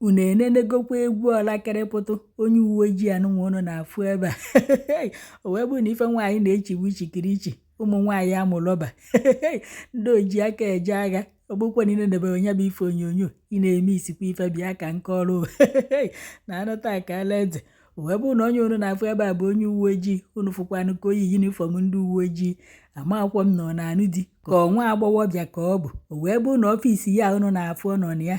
Unu enenegokwa egwu ọlakịrịpụtụ onye uwe ojii anụnwa unu na-afụ ebe a? O wee bụrụ na ife nwaanyị na-echigbu ichikirichi ụmụ nwaanyị amụlọba ndị oji aka eje agha ọgbụkwa niile debere onye bụ ife onyonyo ị na-eme isikwa ife bịa ka nkọrọ na anụta ka alaeze. O wee bụrụ na onye unu na-afụ ebe a bụ onye uwe ojii. Unu fụkwanụ ka o yi uniform ndị uwe ojii. Amakwa m na ọ na-anụ di ka ọ nwa agbọghọbịa ka ọ bụ. O wee bụrụ na office ya unu na-afụ ọ nọ na ya,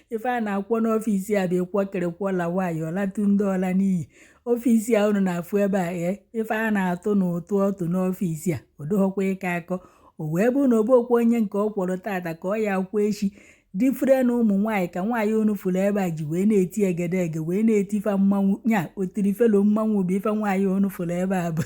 ife a na-akwọ n'office a bụ ịkwọkịrịkwọ lawaanyị ọlatụ ndị ọla n'iyi. Office a unu na-afụ ebe a, ee, ife a na-atụ na ụtụ ọtụ n'office a o doghọkwa ịka akọ. O wee bụrụ na obokwa onye nke ọ kwọrọ tata ka ọ ya akwụ echi difre na ụmụ nwaanyị ka nwaanyị unu fụrụ ebe a ji wee na-eti egedege wee na-eti ife mmanwụ nya otiri felo mmanwụ bụ ife nwaanyị unu fụrụ ebe a bụ.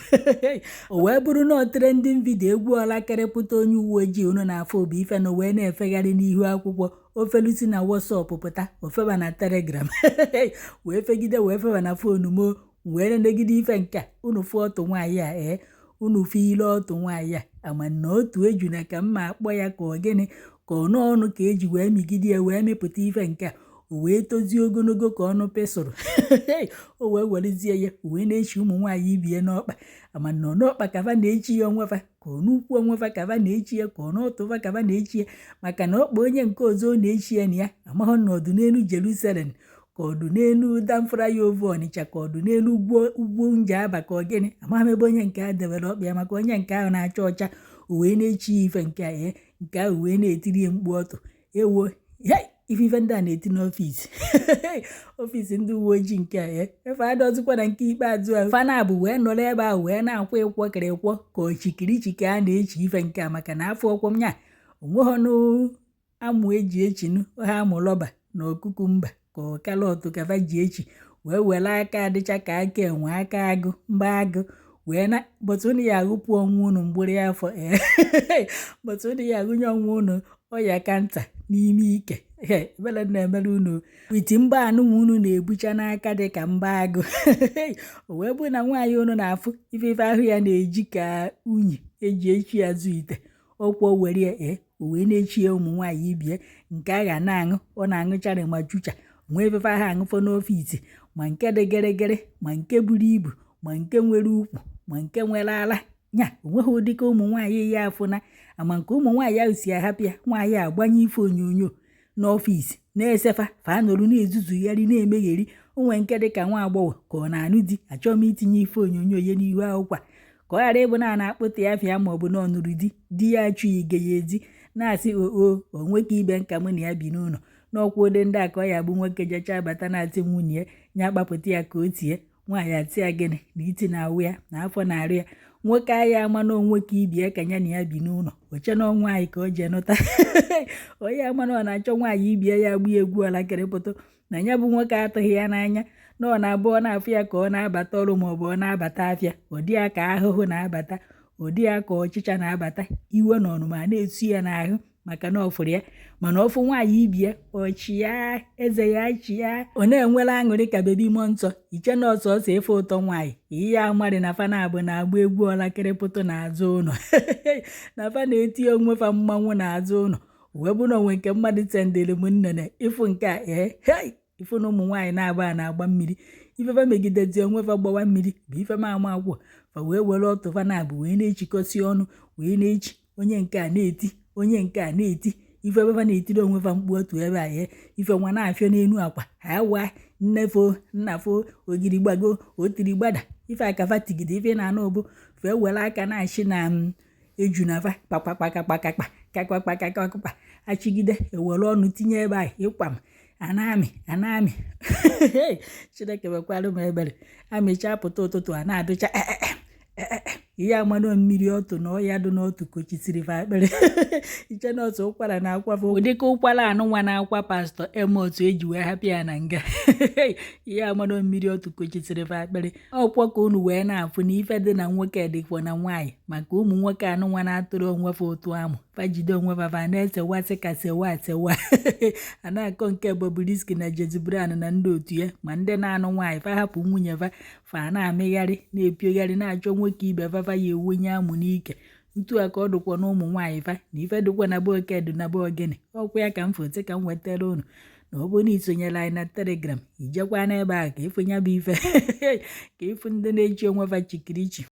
O wee bụrụ na trending video egwu ọlakịrịpụta onye uwe ojii unu na-afụ bụ ife na wee na-efegharị n'ihu akwụkwọ ofelusi na WhatsApp pụta ofeba na Telegram wee fegide wee feba na phone mo wee nenegide ife nke a. Unu fụ ọtụ nwaanyị a, ee, unu fụ ile ọtụ nwaanyị a ama na otu ejuna ka mma akpọ ya ka ọ gịnị ka ọnụ ọnụ ka eji wee migide ya wee mịpụta ife nke a. O wee tozie ogologo ka ọnụ pesụrụ, o wee werezie ya wee na-echi ụmụ nwaanyị ibie n'ọkpa ama na ọnụọkpa ka fa na-echi ya onwefa ka ọnụukwu onwefa ka fa na-echi ya ka ọnụọtụfa ka fa na-echi ya maka na ọkpa onye nke ọzọ ọ na-echi ya na ya amaghọ na ọdụ n'elu Jerusalem ka ọdụ n'elu Damfraya ovu Ọnịcha ka ọdụ n'elu ugwu Njaba ka ọ gịnị amaghị m ebe onye nke a debere ọkpa ya maka onye nke ahụ na-acha ọcha. O wee na-echi ya ife nke a, ee, nke ahụ wee na-etiri ya mkpu ọtụ ewo hei ife ife ndị a na-eti n'office office ndị uwe ojii nke a. Ee, efe adọzikwa na nke ikpeazụ ahụ fana bụ wee nọrọ ebe ahụ wee na-akwọ ịkwọkịrịkwọ ka ọchikirichi ka a na-echi ife nke a maka na afọ ọkwọ m nya onweghọnụ amụ eji echinu ha amụ rọba na cucumber ka ọ carrot ka fa ji echi wee were aka adịcha ka aka enwe aka agụ mba agụ wee na bọtụ unu ya aghụpụ onwe unu mgbụrụ afọ, ee, bọtụ unu ya aghụnye onwe unu ọya kanta n'ime ike. Ebele na-emere unu iti mba anụnwa unu na-ebucha n'aka dị ka mba agụ. O wee bụrụ na nwaanyị unu na-afụ ife ife ahụ ya na-eji ka unyi eji echi azụ ite ọkwọ were ya, ee, o wee na-echi ya ụmụ nwaanyị ibie nke a ga na-aṅụ ọ na-aṅụcharị ma chucha nwee ifefe ahụ aṅụfọ n'office ma nke dị gịrịgịrị ma nke buru ibu ma nke nwere ukwu ma nke nwere ala nya onweghị ụdịka ụmụ nwaanyị ya afụna ama nke ụmụ nwaanyị ahụ si ahapụ ya. Nwaanyị agbanye ife onyonyo n'office na-esefa fa nọrụ na-ezuzugharị na-emegheri onwe nke dị ka nwa agbọghọ ka ọ na-anụ di. Achọghị m itinye ife onyonyo ya n'ihu akwụkwọ a ka ọ ghara ịbụ na a na-akpụta ya afịa ma ọ bụ na ọ nụrụ di di ya achụghị ige ya ezi na-asị oo onwe ka ibe nka mụ na ya bi n'ụlọ n'ọkwa ụdị ndị a ka ọ ya bụ nwoke jechaa bata na-atị nwunye ya nya akpapụta ya ka o tie nwaanyị atị ya gịnị na iti na-awụ ya na afọ na-arụ ya. Nwoke agha ama na onwe ka ibie ka ya na ya bi n'ụlọ oche na nwaanyị ka o jee nụta onye ama na ọ na-achọ nwaanyị ibie ya agba egwu ọlakịrịpụtụ na ya bụ nwoke atụghị ya n'anya na ọ na-abụ ọ na-afụ ya ka ọ na-abata ọrụ maọbụ ọ na-abata afịa ọ dị ya ka ahụhụ na-abata ọ dị ya ka ọchịcha na-abata iwe na ọnụma na-esu ya n'ahụ maka na ọ fụrụ ya mana ọfụ nwaanyị ibie ọchịa eze ya chịa ọ na-enwere aṅụrị ka baby mmụọ nsọ iche na ọsọ ọsọ ife ụtọ nwaanyị ihe amarị na fa na-abụ na-agba egwu ọlakịrịpụtụ n'azụ ụlọ na fa na-eti onwe fa mmanwụ n'azụ ụlọ. Wee bụ na onwe nke mmadụ sendịrị m nnene ịfụ nke a, ee, hei, ịfụ na ụmụ nwaanyị na-agba na-agba mmiri ifefa megidezi onwe fa gbawa mmiri bụ ife ma ama akwụ fa wee were ọtụ fa na-abụ wee na-echikọsi ọnụ wee na-echi onye nke a na-eti onye nke a na-eti ife ebe fa na-etiri onwe fa mkpu otu ebe a. Ee, ife nwa na-afịọ n'elu akwa ha wa nnefo nnafo ogiri gbago otiri gbada ife akafa tigide ife na-anụ bụ fee were aka na-achị na eju na fa kpakpakpakakpakakpa kakpakpakakpakpa achịgide ewere ọnụ tinye ebe ahụ ịkwam a na-amị a na-amị. Chineke mekwara m ebere amịcha pụta ụtụtụ a na-adụcha ihe amanụ mmiri ọtụ na ọya dị n'otu kochisiri fa akpịrị iche na otu ụkwara na-akwafe ụdịka ụkwara anụnwa na-akwa Pastor Amos eji wee hapụ ya na nga ihe amanụ mmiri ọtụ kochisiri fa akpịrị ọkwọ ka unu wee na-afụ na ife dị na nwoke dịkwa na nwaanyị maka ụmụ nwoke anụnwa na-atụrụ onwe fa ụtụ amụ fa jide onwe fa fa na-esewasị ka sewa sewa a na-akọ nke Bobrisky na Jesse Brown na ndị otu ya ma ndị na-anụ nwaanyị fa hapụ nwunye fa fa na-amịgharị na-epiogharị na-achọ nwoke ibe fa fa ya ewonye amụ n'ike ntu a ka ọ dịkwa na ụmụ nwaanyị fa na ife dịkwa na be oke dị na be ogene ọkwa ya ka m fote ka m wetara unu. Na ọ bụrụ na isonyere anyị na Telegram, ijekwa n'ebe a ka ịfụ ya bụ ife, ka ịfụ ndị na-echi onwe fa chikirichi.